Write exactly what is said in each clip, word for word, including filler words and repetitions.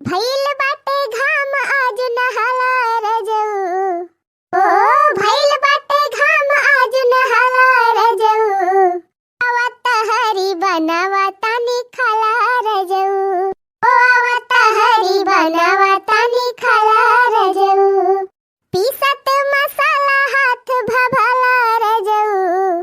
भइल बाटे घाम आज नहाला रजऊ। ओ भइल बाटे घाम आज नहाला रजऊ। आवा तहरी बनावा तानी खाला रजऊ। ओ आवा तहरी बनावा तानी खाला रजऊ। पीसत मसाला हाथ भभाला रजऊ।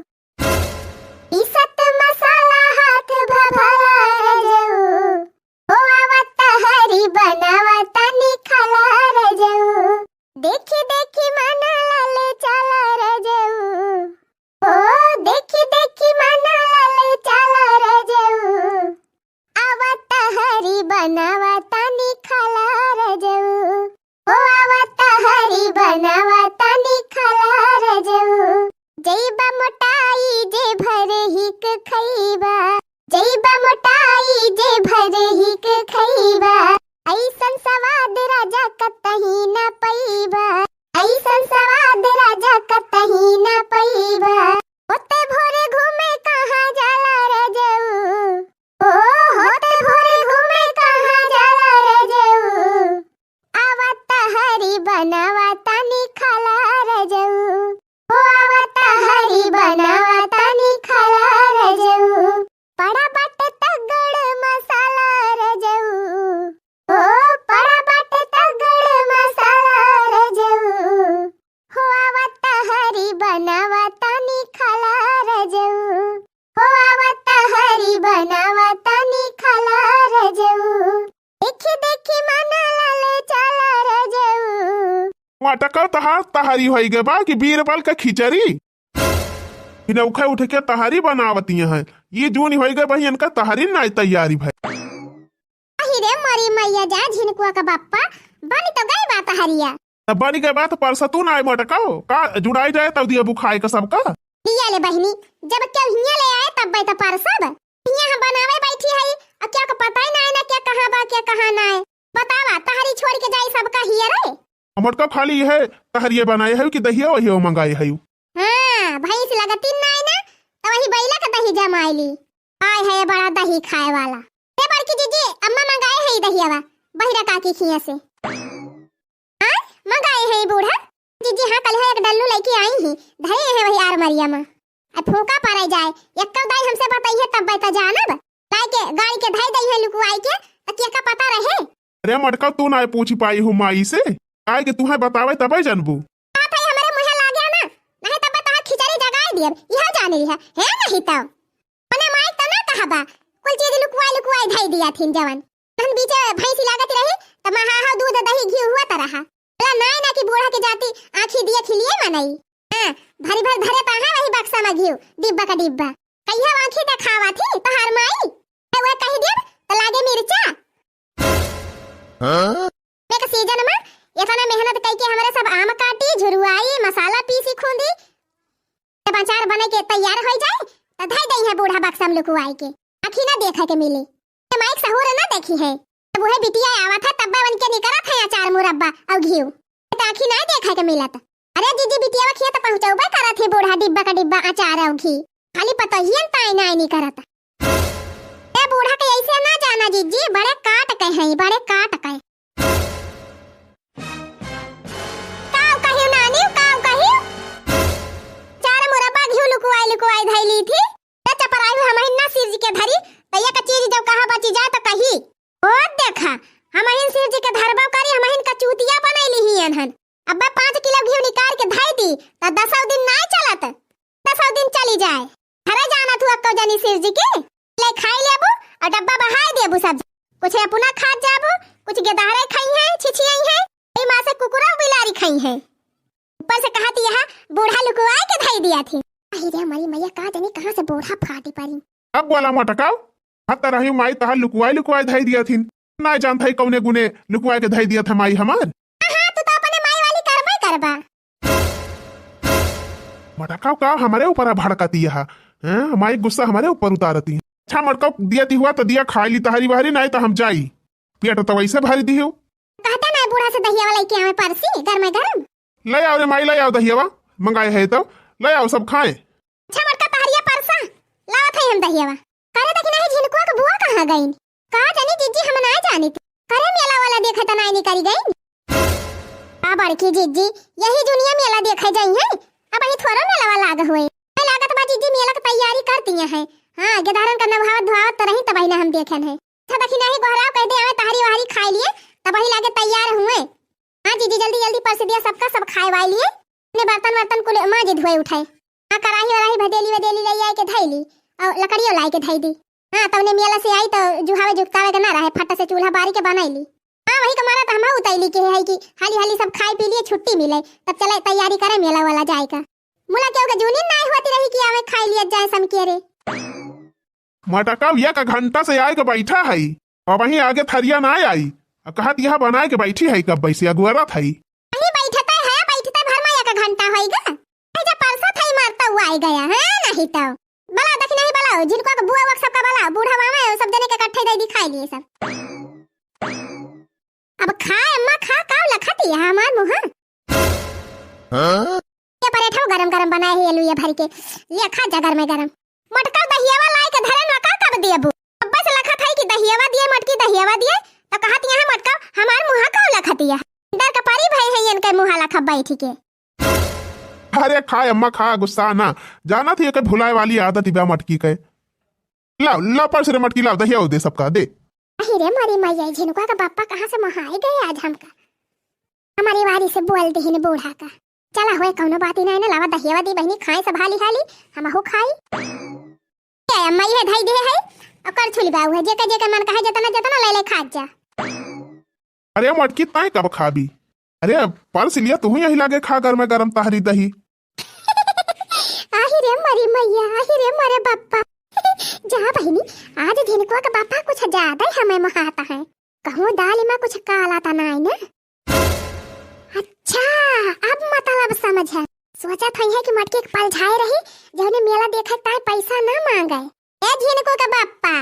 पीसत मसाला हाथ भभाला रजऊ। ओ आवा तहरी बनावा तानी खाला रजऊ। देखी देखी मन ललचाला रजऊ। ओ देखी देखी मन ललचाला रजऊ। आवा तहरी बनावा तानी खाला रजऊ। ओ आवा तहरी बनावा तानी खाला रजऊ। जइबा मोटाई जे भर हिक खइबा। जइबा मोटाई जे भर हिक खइबा। अइसन सवाद राजा कतही ना पइबा। अइसन सवाद राजा कतही ना पइबा। होते भोरे घूमे कहाँ जाला रजऊ। ओ होते भोरे घूमे कहाँ जाला रजऊ। आवा तहरी बनावा तानी खाला रजऊ। ओ आवा तहरी बनावा तानी खाला रजऊ। पड़ा बाटे तगड़ मसाला रजऊ। ओ पड़ा बाटे तगड़ मसाला रजऊ। हो आवा तहरी बनावा तानी खाला रजऊ। हो आवा तहरी बनावा तानी खाला रजऊ। देखी देखी मन ललचाला रजऊ। मटकऊ तहार तहरी होई गए बा कि बीरबल का खिचड़ी? इन्हें उठे उठे के तहरी बनावती हैं। ये जून होई गए बहिन का तहरी नाई तैयारी भई। अहि रे मोरी मइया जा झिनकुआ का बप्पा, बनि तो गइ बा तहरिया। त बनि गइ बा त परसतू नाई मटकऊ, का जुड़ाई जाए तब दिया बुखाए का सबका। लिया ले बहिनी, जब केहू हियाँ ले आए तब बे त परसब। हियाँ हम बनावे बैठी हई, अ केहू का पता ही नाई ना केहू कहाँ बा, केहू कहाँ नाई। बतावा, तहरी छोड़ि के जाई सबका हियरे। मटकऊ खाली यह तहरिया बनाए हई कि दहिया वहिया मंगाए हई? हाँ, भैंस लगती नाई ना, त वही बैला का दही जमाइली। आय है बड़ा दही खाए वाला। ए बड़की जीजी, अम्मा मंगाए है दहियावा, बहिरा काकी खिया से। आय, मंगाए है बूढ़ा। जीजी, हाँ, कल है एक डल्लू लइके आई ही, धरे है वही आरमरिया में। अब फूका पड़े जाए, एक्को दाई हमसे बताई है तब तो जानब। लाइके गाड़ी के धई दई है लुकुआई के, त केका पता रहे। अरे मटकऊ, तू ना पूछी पाई हूँ माई से, काहे के तुहे बतावे तबे जानबू। बात है हमरे मुँहे लागे ना, नहीं तब तहार खिचड़ी जगाए दियब, यह जान लिहा, है नहीं तो। अपने माई तो ना कहबा, कुल चीज लुकुआई लुकुआई धई दिया थिन जवन। तहन बीचे भैंसी लागत रही, त महा हो दूध दही घी हुआ त रहा। बोला नाई ना कि बूढ़ा के जाति आँखी दिए खिलिए मनई। हाँ, भरी भर धरे त है वही बक्सा में घी, डिब्बा का डिब्बा। कहिया आँखी देखावा थी तहार माई? ए, वे कही दियब त लागे मिर्चा। हाँ? एक सीजन में इतना मेहनत कई के हमरे सब आम काटी, झुरुआई, मसाला पीसी खूंदी, जब अचार बने के तैयार हो जाए, त धई दई है बूढ़ा बक्सा में लुकुआई के, आँखी ना देखे के मिले। ए माइक सहूर ना देखी है। जब उहे बिटिया आवत है, तब्बे उनके निकरत है अचार मुरब्बा और घी। त आँखी ना देखे के मिलत। अरे जीजी, बिटिया खेत पहुँचौबे करत है बूढ़ा डिब्बा का डिब्बा अचार और घी। खाली पतोहियन ताई नाई निकरत। ए बूढ़ा के ऐसे ना जाना जीजी, बड़े काट के हैं, बड़े काट के। काव कहियो नानी, काव कहियो? चार मुरब्बा घिउ लुकुआई लुकुआई धइली थी। ए चपराई, हमहिन ना सिरजि के धरी, त एक चीज जब कहाँ बचि जाए त कही। ओ देखा, हमहिन सिरजि के धरबो करी, हमहिन कचूतिया बनइली ही एनहन। अब्बे पाँच किलो घिउ निकाल के धइ दी, त दसौ दिन नाय चलत। दसौ दिन चली जाए। घरे जाना थू अक्को जनी सिरजि के, ले खाई लेबू और डब्बा बहाई देबू सब। कुछ अपना खात जाबू, कुछ गेदहरे खाई है, छिछियाई है, ई माँ से कुकुरा बिलारी खाई है। ऊपर से कहत यह बूढ़ा लुकुआए के धई दिया थी। अहि रे हमारी मैया, का जानी कहाँ से बूढ़ा फाटी पड़ी। अब बोला मटकाओ, हत रही माई तहार लुकुआई लुकुआई धई दिया थी। ना जानत है कौने गुने लुकुआए के धई दिया था माई हमार। हाँ, तू तो अपने माई वाली करबे करबा। मटकाओ का हमारे ऊपर भड़कती है, हैं? माई गुस्सा हमारे ऊपर उतारती है। अच्छा मटकाओ, दिया ती हुआ तो दिया खाई ली तहारी बहरी, नहीं तो हम जाई। पेट तो वैसे भरी दी हो। कहता ना बूढ़ा से दहिया वाला के आवे परसी, गरमे गरम। ले आओ रे माई, ले आओ दहियावा, मंगाए है तो ले आओ, सब खाए। अच्छा मटका तहरिया परसा, लावत है हम दहियावा। करे देखी नहीं झिनकुआ के बुआ कहाँ गईन? का जानी जीजी, हम ना जानी थी। करे मेला वाला देखे त नाई निकरी गई। आ बड़की जिज्जी, यही जुनिया मेला देखे जाई है। अबहीं थोरो मेलवा लाग होए। हमें लागत बा जिज्जी मेला के तैयारी करती है। हाँ, गेदहरन का नभावत धोआवत त रही, तबही ना हम देखेन है। अच्छा देखी नाही गोहराव कह दे, आवे तहरी वहरी खाए लिए, तबही लागे तैयार हुए। हाँ जिज्जी, जल्दी जल्दी परस दिया सबका, सब खाए वाए लिए। अपने बर्तन वर्तन कुल माँ जी धोए उठाए। हाँ, कराही वराही भदेली वदेली ले आए के धई ली, और लकड़ियों लाई के धई दी। हाँ, तवने मेला से आई तो जुहावे जुगतावे के ना रहे, फट से चूल्हा बारी के बनाई ली। हाँ, वही का मारा तो हम उतैली के है कि हाली हाली सब खाए पी लिए, छुट्टी मिले, तब चले तैयारी करे मेला वाला जाए का। मुला केहू के जूनी नाई होती रही कि आवे खाई लिया जाए समके रे। मटका एक घंटा से आए के बैठा है, अबहीं आगे थरिया ना आई, आ कहत यहाँ बनाए के बैठी है, कब से अगुअरत है। वही बैठते है, बैठते भर में एक घंटा होइगा। ऐ जा परसा थाई मारता हुआ आई गया है, नहीं तो। बला देखी नहीं बला, जिनको के बुआ वक सबका बला, बूढ़ा बावे, सब जने के इकट्ठे दे दिखाई लिए सब। अब खा अम्मा खा, काव लखती है हमार मुँह। हाँ? ये परेठा गरम गरम बनाए है, आलू ये भर के, ले खा जा गरमे गरम। मटका दहियावा लाई के धरे न का कब देबू? अब बस लखत है कि दहियावा दिए मटकी, दहियावा दिए, तो कहत यहाँ मटका हमार मुँह काव लखती है। डर के परी भई है इनके मुँह लखा बैठी के। अरे खा अम्मा खा, गुस्सा ना, जानत ही एकर भुलाए वाली आदत बा मटकी के। लाओ, लाओ परस रे मटकी, लाओ, दहिया दे सबका, दे। अही रे मोरी मैया, झिनकुआ का बापा कहाँ से मोहाई गए आज हमका। हमारी वारी से बोल दिहिन बूढ़ा का। चला होए, कौनो बात ही नहीं ना, लावा दहियावा दी बहिनी, खाए सब हाली हाली, हमहू खाई। ए अम्मा, ये धई दे है, और कर छुली बाऊ है, जेका जेका मन कहे, जतना जतना ले ले खा जा। अरे मटकी, ताई कब खाबी? अरे परस लिया, तू यही लागे खा, गरमे गरम तहरी दही। आही रे मरी मैया, आही रे मरे बप्पा। जा बहिनी, आज झिनकुआ का बापा कुछ ज्यादा ही हमें मोहाता है। कहूँ दाल में कुछ काला ता नाई ना? अच्छा, अब मतलब समझ है। सोचत हई है कि मटकी के पलझाए रही, जौने मेला देखे ताई पैसा ना मांगे। ए झिनकू के बप्पा,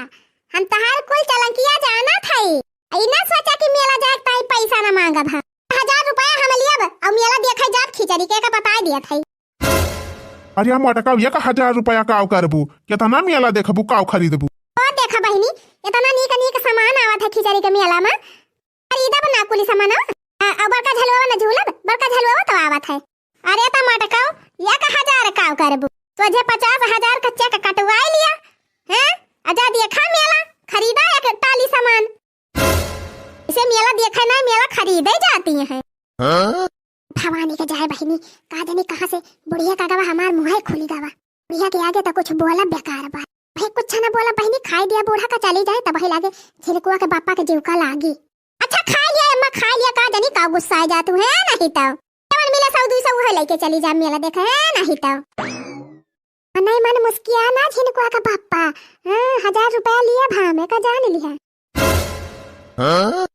हम तहार कुल चलंकिया जानत हई। ई ना सोचा कि मेला जाए ताई पैसा ना मांगब हम। हजार रुपया हम लियब और मेला देखे जाब, खिचड़ी के का बताए दिया थाई। अरे मटका, एक हजार रुपया काव करबू? कितना मेला देखबू, काव खरीदबू? ओ देखा बहिनी, इतना नीक नीक सामान आवत है खिचड़ी के मेला में। खरीदब ना कुली सामान। आ, आ बड़का झलुआ ना झूलब, बड़का झलुआ तो आवत है। अरे त मटका, एक हजार काव करबू? तुझे पचास हजार का चेक कटवाई लिया, हैं? आ जा देखा मेला, खरीदा एक टाली सामान। इसे मेला देखे ना, मेला खरीदे जाती हैं। हाँ? भवानी के जाए बहिनी, का जानी कहाँ से बुढ़िया का गवा हमार मुँह खुली गवा। बुढ़िया के आगे तो कुछ बोला बेकार बा। भाई कुछ ना बोला बहिनी, खाई दिया बूढ़ा का चली जाए, तब वही लागे झिनकुआ के बापा के जीव का लागी। अच्छा खाई लिया अम्मा, खाई लिया, का जानी का गुस्सा आ जातू है, नहीं तो जवन मिले सौ दुई सौ वह लेके चली जा मेला देखे है, नहीं तो। नहीं मन मुस्किया ना झिनकुआ का बापा, हाँ, हजार रुपया लिया भामे का जान लिया। हाँ?